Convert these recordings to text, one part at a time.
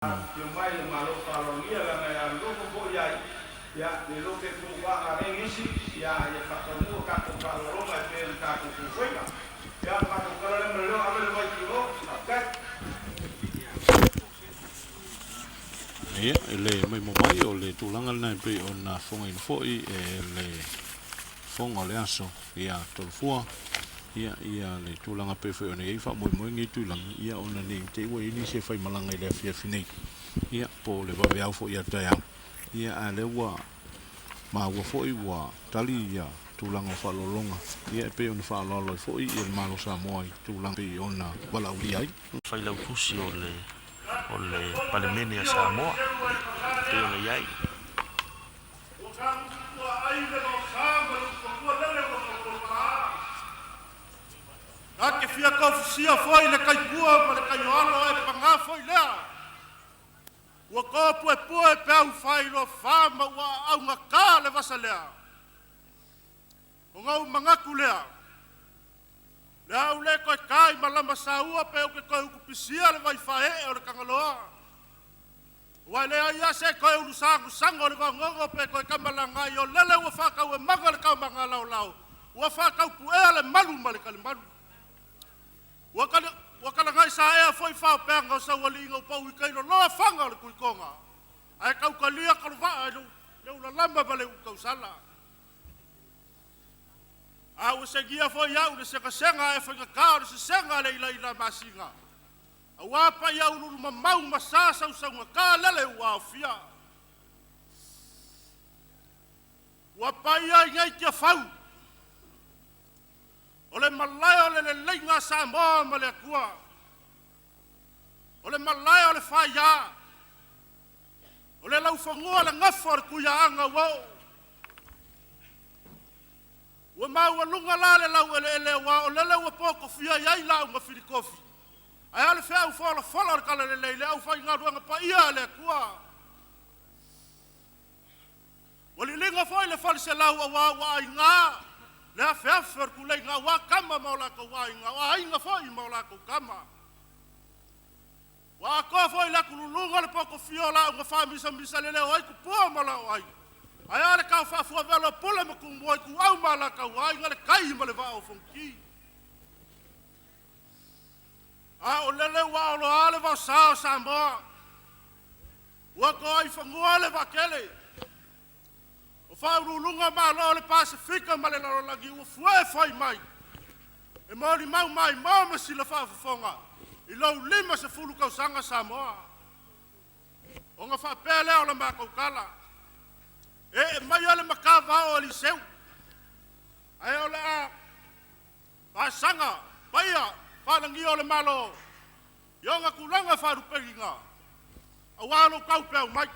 Afifio mai le Malo faaaloalogia leaga e alolofa foi ai ia le iloa pe puluvaa galei nisi ia ia faataunuu a tatou faaaloaloga e pei ona tatou fuafuaina. Ia o le matou tala lea ma le leo ave le vai i o. Faafetai. Ia, e le maimoa mai o le tulaga lena e pei ona fofogaina foi e le fofoga o le aso ia Tolofua. Ia, ia le tulaga pei foi ona i ai faamoemoe nei Tuilagi, ia ona ne i te i ua i ai nisi e faimalaga i le afiafi nei, ia, po o le vaveao foi a taeao, ia, a o lea ua maua foi ua tali ia tulaga o faaaloaloga, ia, e pei ona faaaloalo ai foi ia le Malo o Samoa i tulaga pei ona valaaulia ai. Failautusi o le o le Palemene a Samoa e pei ona i ai. Ua tagusu tuaai le vaosa ma le ufanua lele ua tautopa. Na te fia tofusia foi le taipua ma le taioalo ae paga foi lea. Ua topuepue peau failoa fa ma ua aaugata le vasa lea. Ona ou manatu lea, le a ou le toe ta i malama saua pe ou te toe utupisia le vaifaaee o le Tagaloa. Ua leai lava se toe ulu sagosago o le vaogogo pe toe tamalagaai o lele ua faatauemaga le taomaga laolao, ua faataupuea le malu ma le talimalu. Ua ua talagai saea foi faaopeaga o saualii ina ua pau i tai loloa fana o le Tuitoga, ae tautalia talovaa i le ulalama ma le utausala. A ua segia foi au i le segasega ae faigata o le sesega a le ilaila masina, aua paia uluulumamau ma sa sausaugata lele ua aofia. Ua paia ai nei Tiafau, o le malae o le leleiga a Samoa ma le Atua, o le malae o le faia, o le laufanua o le gafa o le Tuiaana ua oo. Ua maualuga la le laueleele aua o lele ua potofia i ai lauga filitofi, ae a le feau folafola o le talalelei i le aufaigaluega paia a le Atua. Ua liliga foi le faleselau aua ua aiga le afeafe o le tuleiga aua Tama ma o latou Aiga, o Aiga foi ma o latou Tama. Ua atoa foi le atululuga le potofia o lauga faamisamisa le leo ai Tupua ma Laoai. Ae a le tao faafuavelo a Pule ma Tumua Ituau ma Alataua, Aiga i le Tai ma le Vaa o Fonoti. A o lele ua oloa le vaosa o Samoa, ua toa i fanua le vaatele o faauluuluga malo o le Pasefika ma le lalolagi ua fue fai mai e molimau maimoa ma sila faafofoga i lou 50 tausaga Samoa. Ona faapea lea o la matou tala, ee maia le matavao o Eliseu, ae o le a faasaga paia faalagia o le Malo i ona tulaga faalupeina, aua lou taupeau mai.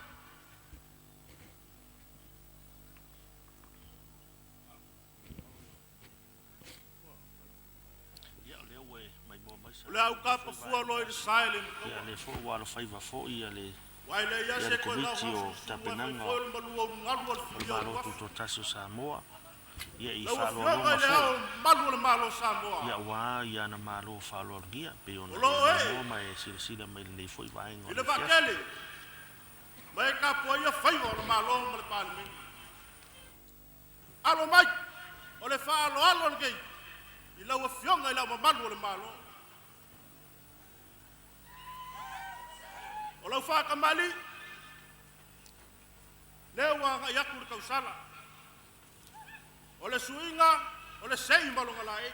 Ia, o lea ua e maimoa mai O le a Samoa ou i lenei foi tapafua vaega. loa i le sa e le Ia, matua. o lea foi ua alofaiva foi le Ua e leai lava ia se le toe Komiti o gaogaosususu ae fai Tapenaga foi o le malu ulugalu o le o le filia o Malo uafu. Tutoatasi o Samoa ia i Lau Afioga faaaloaloga i le foi Ao Mamalu o le Malo o Samoa, ia aua ia ana malo faaaloalogia pei o ona lo e o ee maimoa ma e silasila mai i lenei foi vaega o i le le afiafi. vaatele ma e tapuaia faiva o le Malo ma le Palemene. Alo mai, o le faaaloalo lenei i lau Afioga i le Ao Mamalu o le Malo. O lau faakamali'i, lea ua agai atu le tausala, o le suiga o le sei ma lona laei.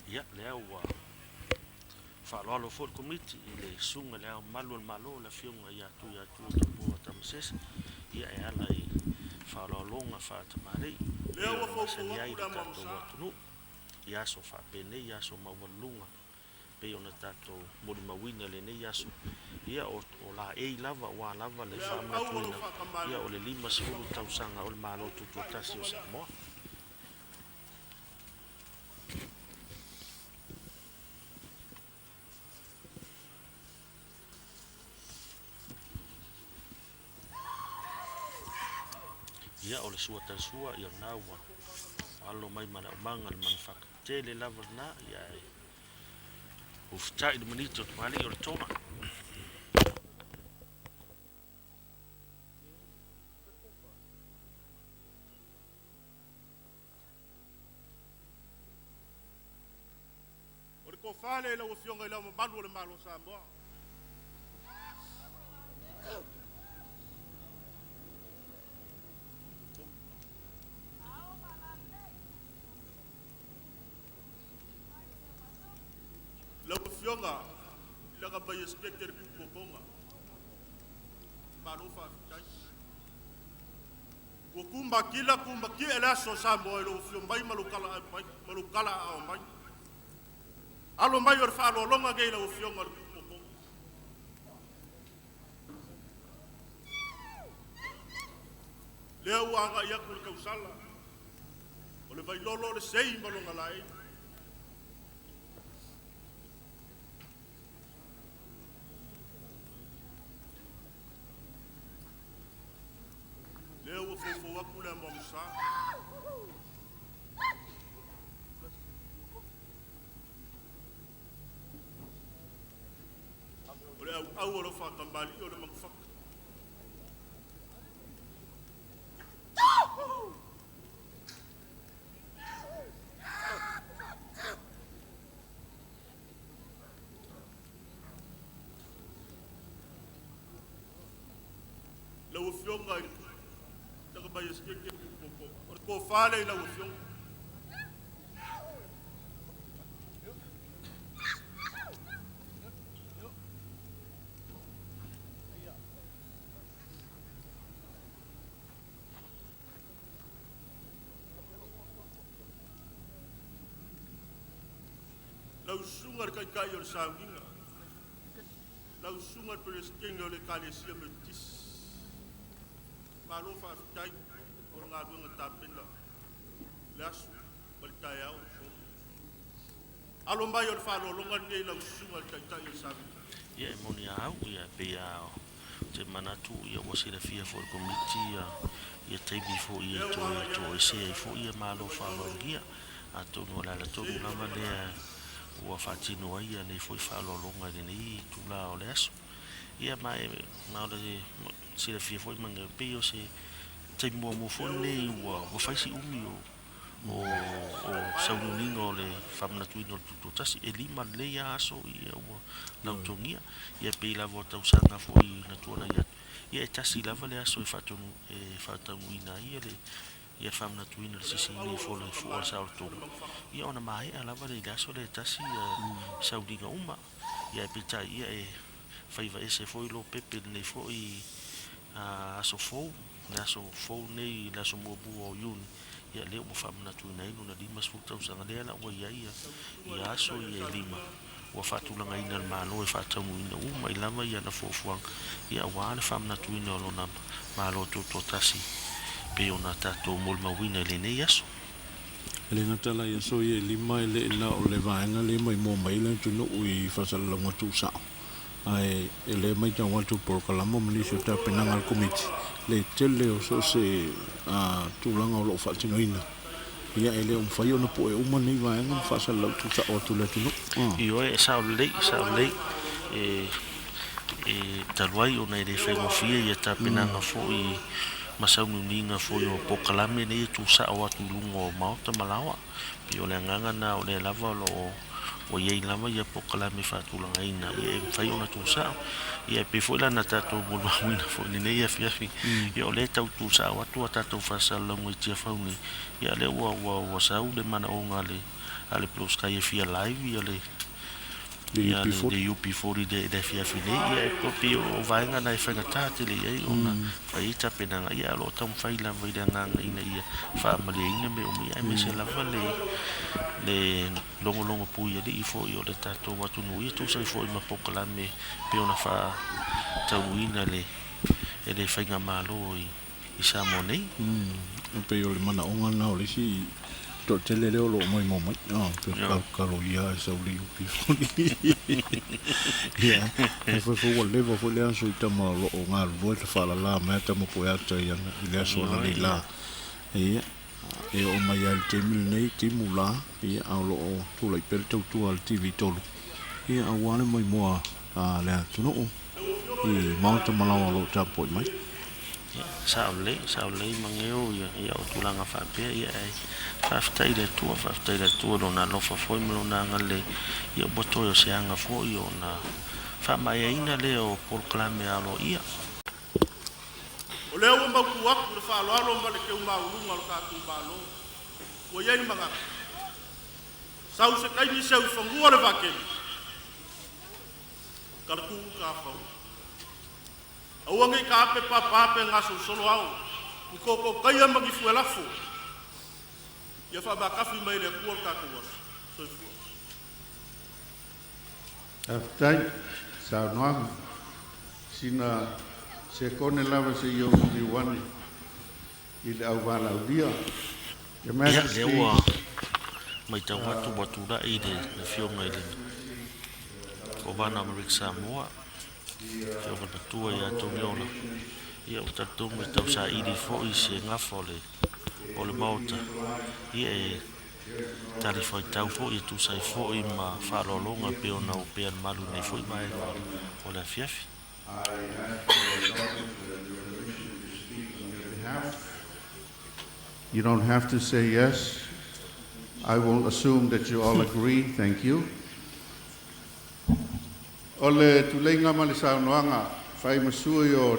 Ia, lea ua faaaloalo foi le Komiti i le Susuga i le Ao Mamalu o le Malo, le Afioga ia Tuiatua Tupua Tamasese, ia e ala i faaaloaloga faatamalii e Lea pei ua ona foufou masani ai atu le le amo tatou amosa. atunuu i aso faapenei, aso maualuluga pei ona tatou molimauina i lenei aso. Ia, o, o laei lava aua lava O le le autau o lau faamanatuina ia faakamali'i, o le 50 tausaga o le Malo Tutoatasi o Samoa. Ia, o le sua talisua, ia lena ua alo mai ma le aumaga le manufaka tele lava lena, ia ae ua fetai le maniti o tamalii o le toma. tofa lea i lau Afioga i Le Ao Mamalu o le Malo o Samoa. Lau Afioga i le Maiesitete le Tupuopoga, malo faafetai. Ua tumatila tumatie le aso o Samoa i lou afio mai ma lou talaau mai ma lou talaaao mai. Alo mai o le faaaloaloga nei lau Afioga i le Tupuopoga. Lea ua agai atu le tausala, o le vailolo o le sei ma lona laei. Lea ua foufou atu le amoamosa. O le auau o lau faatamalii o le manufata. Lau Afioga i le Maiesitete le Tupuopoga, o le tofa lea i lau Afioga. Lau Susuga i le Taitai o le Sauniga, lau Susuga i le Peresetene o le Ekalesia Metotisi, malo faafetai o le galuega tapena le aso ma le taeao ua sola. Alo mai o le faaaloaloga lenei i lau Susuga i le Taitai o le Sauniga. Ia e moni a au, ia pei lava ou te manatu ua silafia foi e le Komiti ia taimi foi e toe toesea ai foi malo faaaloalogia. Atonu o le ala tonu lava lea ua faatino ai nei foi faaaloaloga i lenei itula o le aso. Ia ma e ma o le silafia foi ma pei o se taimi muamua foi lenei ua fai si umi o sauniuniga o le faamanatuina o le Tutoatasi, e 5 lelei lava aso ia ua lautogia. Ia pei lava o tausaga foi na tuanai atu, ia e tasi lava le aso e faataunuuina ai le ia faamanatuina le sisiina ifo o le fua o le saolotoga, ia ona maea lava le i le aso lea e tasi sauniga uma. Ia peitai ia e faiva ese foi lo pepe lenei foi aso fou, le aso fou nei, le aso muamua o Iuni, ia lea ua faamanatuina ai lona 50 tausaga lea la ua i ai ia aso ia e 5 ua faatulagaina le Malo e faataunuuina uma i lava ia na fuafuaga, ia aua le faamanatuina o lona Malo Tutoatasi pei ona tatou molimauina i lenei aso. E le gata la i aso ia e 5 e le na o le vaega lea mai mua mai le atunuu i faasalalauga tuusao, ae e le matau atu polokalama ma nisi o tapenaga a le Komiti le tele o so o se tulaga o lo o faatinoina. Ia e le o mafai ona pue uma nei vaega ma faasalalau tuusao atu le atunuu. Ioe, e sao lelei, sao lelei. E talu ai ona e le faigofie ia tapenaga foi ma sauniuniga foi o polokalame nei e tuusao atu i luga o maota ma laoa. Pei o le agaga na o lea lava o lo o ua iai lava ia polokalame faatulagaina ia e mafai ona tuusao. Ia e pei foi la na tatou molimauina foi i lenei afiafi, ia o lea e tau tuusao atu a tatou faasalalauga i Tiafau nei, ia lea ua sau le manaoga a le Blue Sky e fia live ia le ia le UP40 le afiafi nei. Ia e pei o vaega na e faigata tele i ai ona fai ai tapenaga, ia o lo o taumafai lava i le agaga ina ia faamalieina mea uma, ia aemaise lava le logologo pui alii foi o le tatou atunuu, ia tusa ai foi ma polokalame pei ona faataunuuina e le faigamalo i Samoa nei. E pei o le manaoga lena o le isi toatele lea o lo o moemoe mai. Pe kalokalo ia e sau le UP40. Ia, e foi foi ua leva foi le aso i tama o lo o galulue ta faalala mai tama poeata i ana i le aso ana nei la. Ia, e oo mai ai i le taimi lenei timu la, ia a o lo o tulai pea le tautua a le TV3. Ia aua le maimoa a le atunuu i maota ma laoa o lo o tapuai mai. Ia, sao lelei, sao lelei Mageo, ia, ia o tulaga faapea, ia ae faafetai i le Atua, faafetai i le Atua i Lona alofa foi ma Lona agalelei, ia ua toe o se aga foi ona faamaeaina lea o polokalame aloaia. O lea ua mautu atu le faaaloalo ma le teumāuluga o le tatou Malo. Ua i ai le manatu, sau se taimi seu i fanua le vaatele, talatuu tafau. Aua nei taape papaape gasolosolo ao, ni tootootaia ma ni fuelafo, ia faamatafi mai e le Atua le tatou aso. Soifua. Faafetai saunoaga. Sina sekone lava se i ou liliu ane i le auvalaulia. Your Ia, lea Majesty, ua matau atu ua tulai le Afioga i le Kovana o Amerika Samoa, Afioga i le Matua ia Togiola. Ia, ua talitonu e tausaili foi se gafa o le Maota, ia e talifuaitau foi e tusa ai foi ma faaaloaloga e pei ona opea le malu i lenei foi vaega o le afiafi. I ask for your permission to speak on your behalf. You don't have to say yes. I will assume that you all agree. Thank you. O le tuleiga ma le saunoaga fai ma sui o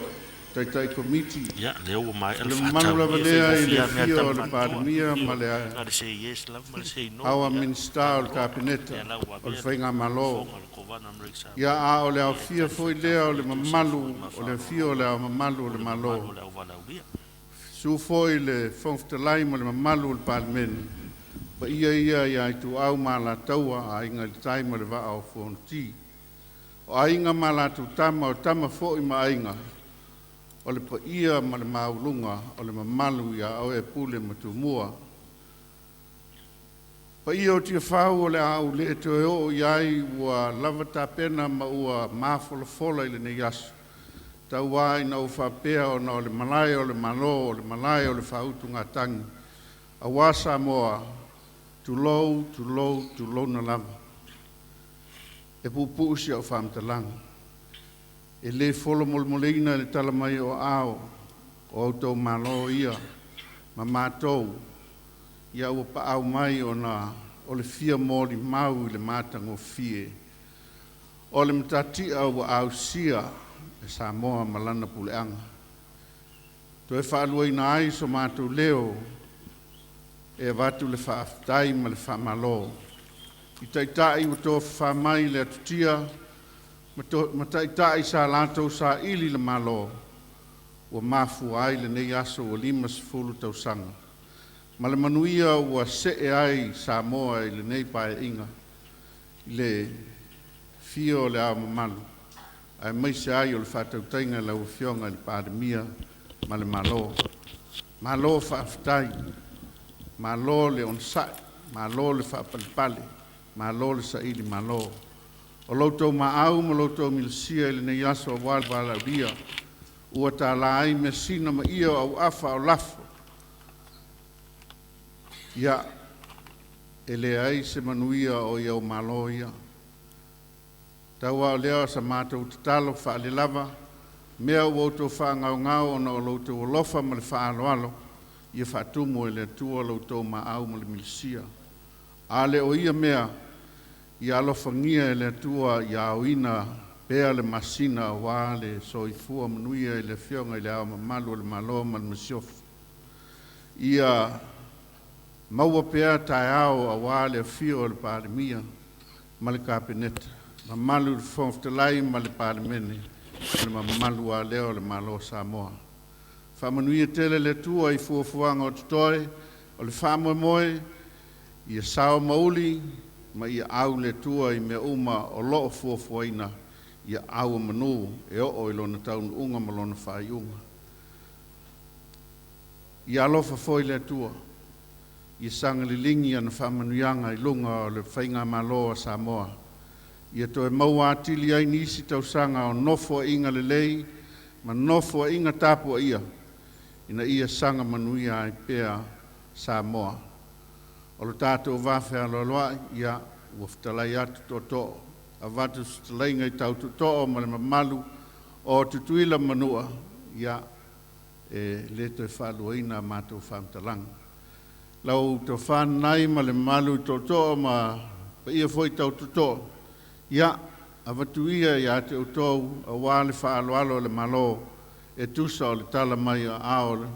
Taitai Komiti. Ia, lea ua maea O le le mamalu faatau, lava ia lea i faigofie le lava mea afio tama o le matutua. Palemia ma Ioe, le na o le say yes lava ma le say no, ao a ia, Minisita o le faamaloa. Kapeneta Lea la ua o le avea le Faigamalo. fofoga o le Kovana Amerika Ia Samoa, a o le ia e aofia foi talifuaitau lea o foi le e tusa ai foi mamalu ma o le afio o faaaloaloga le ao mamalu o o le le mamalu o Malo. le auvalaulia. Susu foi le Fofoga Fetalai ma le mamalu o le Palemene. Paia ia ia Ituau ma Alataua, Aiga i le Tai ma le Vaa o Fonoti. O Aiga ma latou Tama, o Tama foi ma Aiga, o le paia ma le maualuga o le mamalu ia oe Pule ma Tumua. Paia o Tiafau o le a ou le toe oo i ai ua lava tapena ma ua mafolafola i lenei aso. Tau ina ou faapea ona o le malae o le Malo, o le malae o le faautugatagi, aua Samoa, tulou, tulou, tulouna lava. E puupuu si au faamatalaga. E le folomolemoleina le tala mai o aao o outou malo ia ma matou ia ua paau mai ona o le fia molimau i le matagofie o le matatia ua ausia e Samoa ma lana puleaga. Toe faaluaina ai so matou leo e avatu le faafetai ma le faamalo i taitai ua tofafa mai le atutia ma taitai sa latou saili le Malo ua mafua ai lenei aso ua 50 tausaga ma le manuia ua see ai Samoa i lenei paeaiga i le fio o le ao mamalu aemaise ai o le faatautaiga i lau Afioga i le Palemia ma le Malo. Malo faafetai, malo le onosai, malo le faapalepale, malo le saili malo. O lo outou maau ma lo outou milasia i lenei aso aua le valaaulia ua tala ai measina ma ia o auafa o lafo. Ia, e leai se manuia o ia o malo ia. Tau a o lea o sa matou tatalo faalelava, mea ua outou faagaogao ona o lo outou alofa ma le faaaloalo, ia faatumu e le Atua lo outou maau ma le milasia. A le o ia mea, ia alofagia e le Atua ia aoina pea le masina aua le soifua manuia i le Afioga i le Ao Mamalu o le Malo ma le Masiofo. Ia maua pea taeao aua le afio o le Palemia ma le Kapeneta, mamalu i le Fofoga Fetalai ma le Palemene, o le mamalu lava lea o le Malo o Samoa. Faamanuia tele le Atua i fuafuaga o totoe, o le faamoemoe, ia sao ma uli ma ia au le Atua i mea uma o lo o fuafuaina, ia au o manu e oo i lona taunuuga ma lona faaiuga. Ia alofa foi le Atua, ia saga liligi ana faamanuiaga i luga o le Faigamalo a Samoa, ia toe maua atili ai nisi tausaga o nofoaiga lelei ma nofoaiga tapuaia ina ia saga manuia ai pea Samoa. O le tatou vafealoaloai, ia ua fetalai atu tootoo, avatu se fetalaiga i tau tootoo ma le mamalu o Tutuila ma Manua, ia e lē toe faaluaina a matou faamatalaga. Lau tofanai ma le mamalu i tootoo ma paia foi tau totoo, ia avatu ia ia te outou auā le faaaloalo o le Malo e tusa o le tala mai o aao o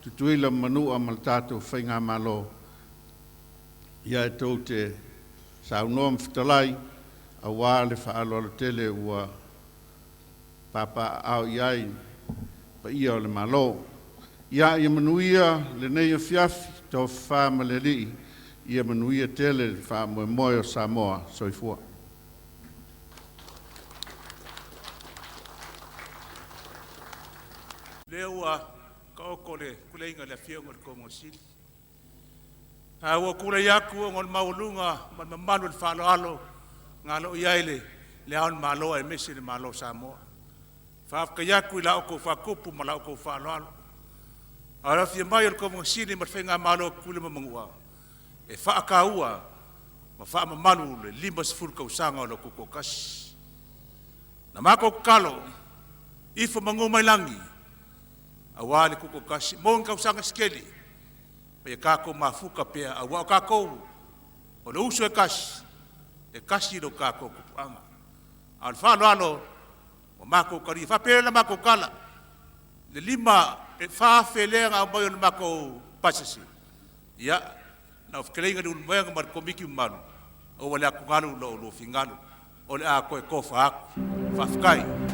Tutuila ma Manua ma le tatou Faigamalo. Ia e tou te saunoa ma fetalai auā le faaaloalo tele ua papaaao i ai paia o le Malo. Ia ia manuia lenei afiafi, tofafa ma le Alii, ia manuia tele le faamoemoe o Samoa. Soifua. Lea ua taoto le tuleiga i le Afioga i le Kovana Sili, ae ua ou tulai atu ona o le maualuga ma le mamalu o le faaaloalo na alo i ai le Le Ao o le Malo aemaise le Malo o Samoa. Faafetai atu i la outou faatupu ma la outou faaaloalo. A o le afio mai o le Kovana Sili ma le Faigamalo a Tutuila ma Manua, e faataua ma faamamalu le 50 tausaga o le Tutoatasi. Na matou tatalo, ifo manu mai lagi aua le Tutoatasi mo ni tausaga se tele, ma ia tatou mafuta pea aua o tatou o le uso e tasi, e tasi lo tatou tupuaga. A o le faaaloalo ua matou talia. E faapea lea ona matou tala, le 4,000 lea na aumai o le matou pasese, ia, lau fetalaiga Leulumoega ma le Komiti mamalu, aua le atugalu i lo oulua finagalo, o le a toe tofa atu. Faafetai.